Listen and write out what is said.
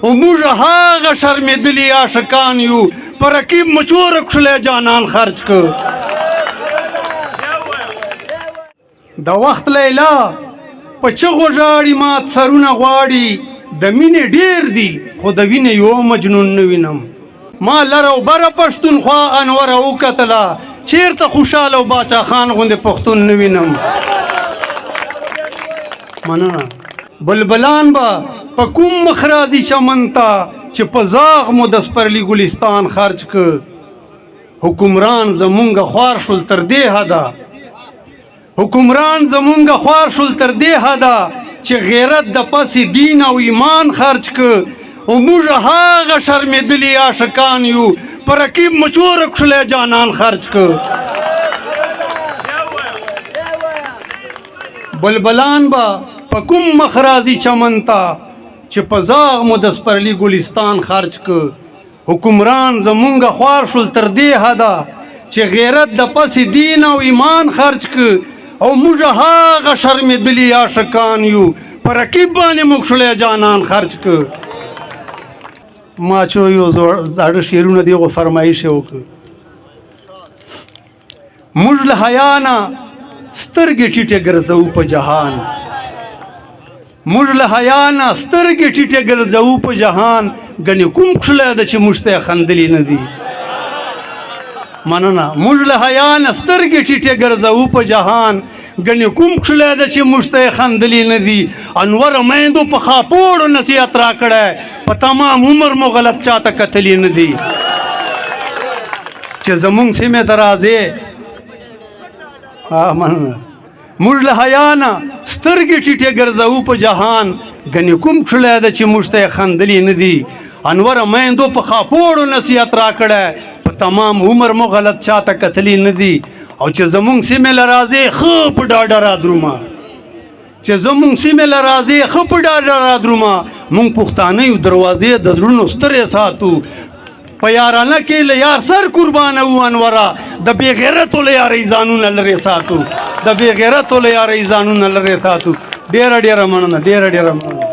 او موږ هغه شرمېدلي عاشقان یو، په رقیب مو چوره کښلی جانان خرج کړ. د وخت لیلا په چغو ژاړي، مات سرونه غواړي، د مینې ډېر دي خو د وینې یو مجنون نه وینم. ما لره او بره پښتونخوا انوره وکتله، چیرته خوشحال او باچا خان غوندې پښتون نه وینم. مننه. بلبلان به په کوم مخ راځي چمن ته، چې په زاغ مو د سپرلي ګلستان خرج که. حکمران زمونږ خوار شول تر دې حده، حکمران زمونږ خوار شول تر دې حده، چې غیرت د پسې دین او ایمان خرج که. او موږ هغه شرمېدلي عاشقان یو، په رقیب مو چوره کښلی جانان خرج که. بلبلان به په کوم مخ راځي چمن ته، چې په زاغ مو د سپرلي ګلستان خرج که. حکمران زمونږ خوار شول تر دې حده، چې غیرت د پسې دین او ایمان خرج که. او موږ هغه شرمېدلي عاشقان یو، په رقیب باندې مو کښلی جانان خرج که. ما چې یو زاړه شعرونه دی، غو فرمایش یې وکړ. موږ له حیا نه سترګې ټیټې ګرځوو په جهان، موږ له حیا نه سترګې ټیټې ګرځوو په جهان، ګنې کوم کښلی ده چې موږ ته یې خندلي نه دي. مننه. موږ له حیا نه سترګې ټیټې ګرځوو په جهان، ګنې کوم کښلی ده چې موږ ته یې خندلي نه دي. انور میندو په خاپوړو نصیحت راکړی، په تمام عمر مو غلط چاته کتلي نه دي. چې زمونږ سیمې ته راځې. مننه. موږ له حیا نه سترګې ټیټې ګرځوو په جهان، ګنې کوم کښلی ده چې موږ ته یې خندلي نه دي. انور میندو په خاپوړو نصیحت راکړی، په تمام عمر مو غلط چاته کتلي نه دي. او چې زمونږ سیمې له راځې ښه په ډاډه رادرومه، چې زمونږ سیمې له راځې ښه په ډاډه رادرومه، مونږ پښتانه یو دروازې د زړونو سترې ساتو. په یارانه کې له یار سر قربانوو انوره، د بې غیرتو له یارۍ ځانونه لرې ساتو، د بې غیرتو له یارۍ ځانونه لرې ساتو. ډېره ډېره مننه، ډېره ډېره مننه.